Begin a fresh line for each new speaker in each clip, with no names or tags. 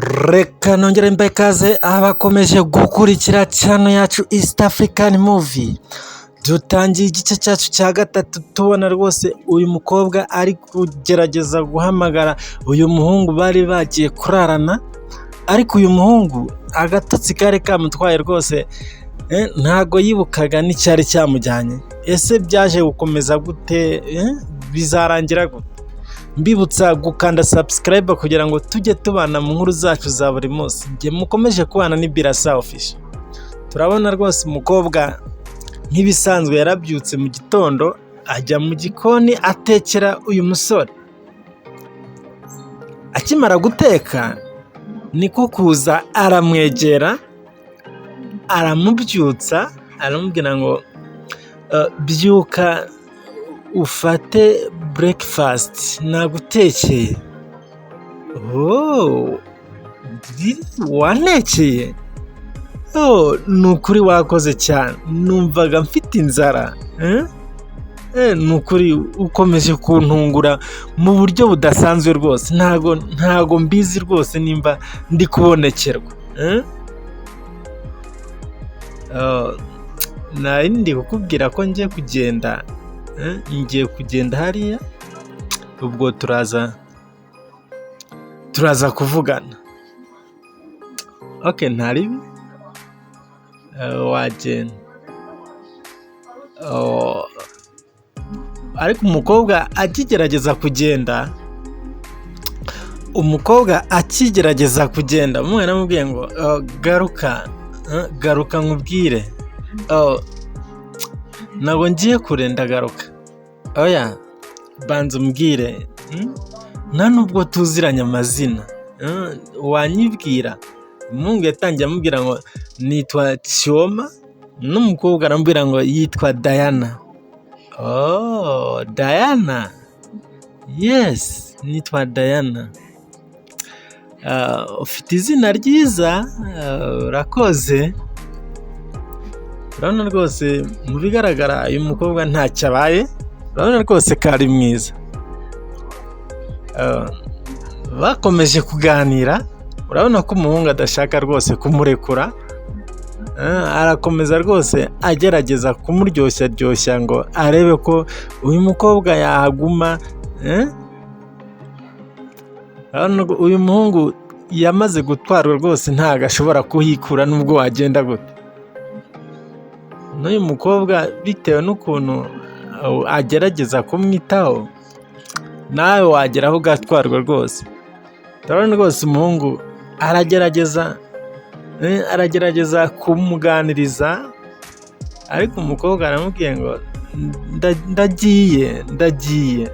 Reka nongere mbahe ikaze abakomeje gukurikira channel yacu East African Movie. Dutangiye igice cyacu cya gatatu, tubona rwose uyu mukobwa ari kugerageza guhamagara uyu muhungu bari bagiye kurarana, ariko uyu muhungu agatotsi kari kamutwaye rwose, ntago yibukaga n'icyari cyamujyanye. Ese byaje gukomeza gute? Bizarangira gute? Mbibutsa gukanda subscribe kugira ngo tujye tubana mu nkuru zacu za buri munsi. Njye mukomeje kubana ni Birasa Official. Turabona rwose umukobwa nk'ibisanzwe yarabyutse mu gitondo, ajya mu gikoni atekera uyu musore. Akimara guteka niko kuza aramwegera, aramubyutsa, aramubwira ngo "Byuka ufate breakfast, nagutekeye." "Oh, wantekeye? Oh, ni ukuri wakoze cyane, numvaga mfite inzara. Ni ukuri ukomeje kuntungura mu buryo budasanzwe rwose, ntago mbizi rwose nimba ndi kubonekerwa. Oh, nari ndi kukubwira ko ngiye kugenda, ngiye kugenda hariya, ubwo turaza kuvugana." "Okay, ntaribi, wagenda." Oh, ariko umukobwa akigerageza kugenda, umwana aramubwiye ngo "Garuka, garuka nkubwire." "Oh, ntabwo ngiye kure, ndagaruka." "Oya, banza umbwire, nta nubwo tuziranye amazina, wanyibwira?" Umuhungu yatangiye amubwira ngo "Nitwa Chioma", n'umukobwa aramubwira ngo yitwa Diana. "Oh, Diana? Yes, nitwa Diana." "Ufite izina ryiza, urakoze." Urabona rwose mu bigaragara uyu mukobwa ntacyo abaye, urabona rwose ko ari mwiza. Bakomeje kuganira, urabona ko umuhungu adashaka rwose kumurekura, arakomeza rwose agerageza kumuryoshya ryoshya ngo arebe ko uyu mukobwa yahaguma. Uyu muhungu yamaze gutwarwa rwose, ntabwo ashobora kuhikura nubwo wagenda gute. N'uyu mukobwa bitewe n'ukuntu agerageza kumwitaho, nawe wageraho ugatwarwa rwose. Urabona rwose umuhungu aragerageza kumuganiriza, ariko umukobwa aramubwiye ngo "Ndagiye, ndagiye."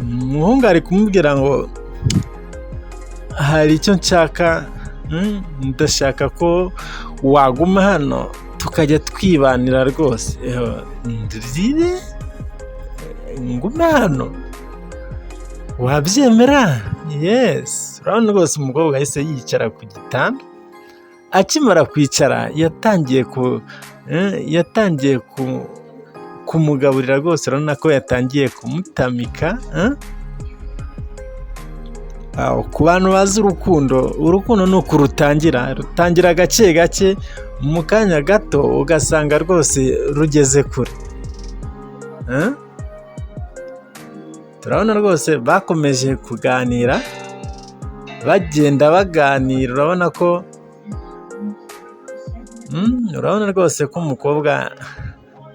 Umuhungu ari kumubwira ngo "Hari icyo nshaka, ndashaka ko waguma hano tukajya twibanira rwose." "Ngume hano? Wabyemera?" "Yes." Urabona rwose umukobwa yahise yicara ku gitanda, akimara kwicara yatangiye kumugaburira rwose, urabona ko yatangiye kumutamika. Ku bantu bazi urukundo, urukundo ni uku rutangira, rutangira gake gake, mu kanya gato ugasanga rwose rugeze kure. Turabona rwose bakomeje kuganira, bagenda baganira, urabona ko urabona rwose ko umukobwa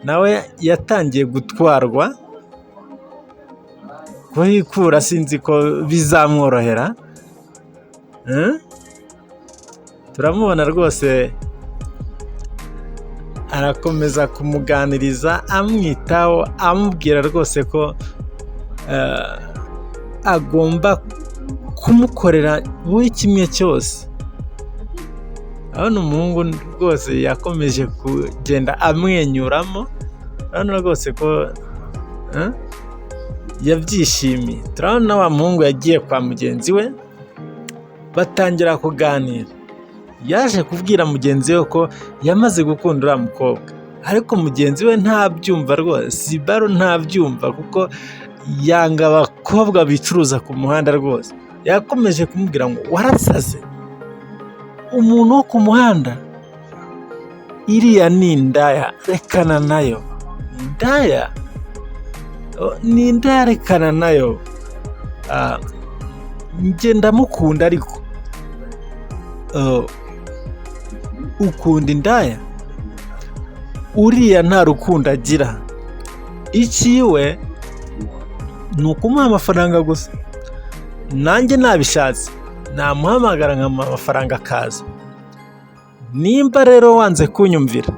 nawe yatangiye gutwarwa, kuhikura sinzi ko bizamworohera. Turamubona rwose arakomeza kumuganiriza, amwitaho, amubwira rwose ko agomba kumukorera buri kimwe cyose. Urabona umuhungu rwose yakomeje kugenda amwenyuramo, urabona rwose ko yabyishimiye. Turabona wa muhungu yagiye kwa mugenzi we, batangira kuganira. Yaje kubwira mugenzi we ko yamaze gukunda uriya mukobwa, ariko mugenzi we ntabyumva rwose, Sibaru ntabyumva kuko Yanga abakobwa bicuruza ku muhanda rwose. Yakomeje kumubwira ngo warasaze, umuntu wo ku muhanda, iriya ni indaya, rekana nayo. Indaya? Ni indaya, rekana nayo. Njye ndamukunda ariko. Ukunda indaya? Uriya nta rukundo agira, icyiwe ni ukumuha amafaranga gusa. Nanjye nabishatse namuhamagara nkamuha amafaranga akaza. Nimba rero wanze kunyumvira,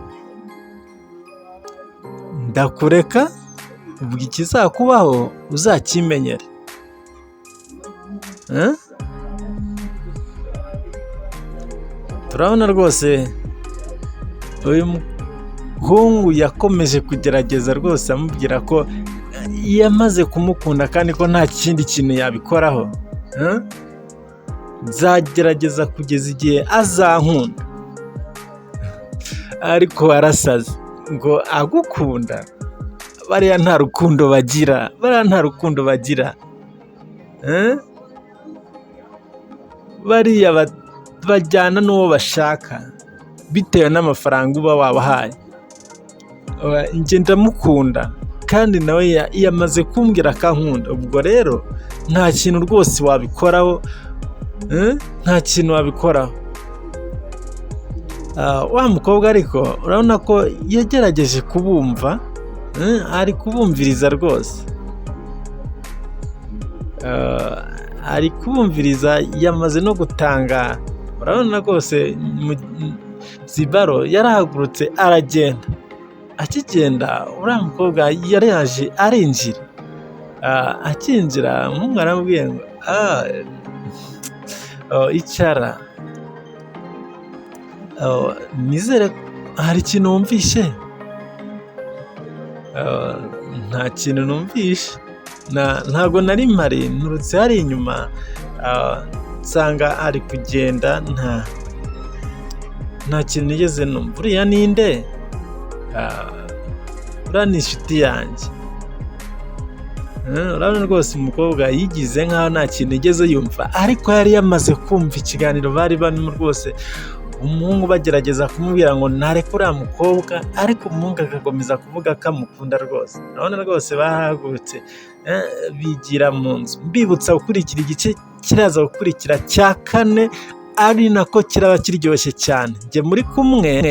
ndakureka, ubwo ikizakubaho uzakimenyere. Eh? Turabona rwose uyu muhungu yakomeje kugerageza rwose amubwira ko yamaze kumukunda kandi ko nta kindi kintu yabikoraho. Eh? Nzagerageza kugeza igihe azankunda. Ariko warasaze ngo agukunda? Bariya nta rukundo bagira, bariya nta rukundo bagira. Eh? Bariya bajyana n'uwo bashaka bitewe n'amafaranga uba wabahaye. Njye ndamukunda kandi nawe yamaze kumbwira ko ankunda, ubwo rero nta kintu rwose wabikoraho, nta kintu wabikoraho. Wa mukobwa ariko urabona ko yagerageje kubumva, ari kubumviriza rwose. Ari kubumviriza, yamaze no gutangara. Urabona rwose Zibaro yarahagurutse aragenda. Akigenda uriya mukobwa yaraje arinjira. Akinjira umuhungu aramubwiye ngo icara. Nizere hari ikintu wumvishe? Nta kintu numvishe. Ntago nari mpari, nturutse hariya inyuma nsanga ari kugenda, nta kintu nigeze numva. Uriya ni nde? Uriya ni inshuti yanjye. Urabona rwose umukobwa yigize nkaho nta kintu yigeze yumva, ariko yari yamaze kumva ikiganiro bari barimo rwose, umuhungu bagerageza kumubwira ngo ntareke uriya mukobwa, ariko umuhungu agakomeza kuvuga ko amukunda rwose. Urabona rwose barahagurutse bigira mu nzu. Mbibutsa gukurikira igice kiraza gukurikira cya kane, ari nako kiraba kiryoshye cyane. Njye muri kumwe.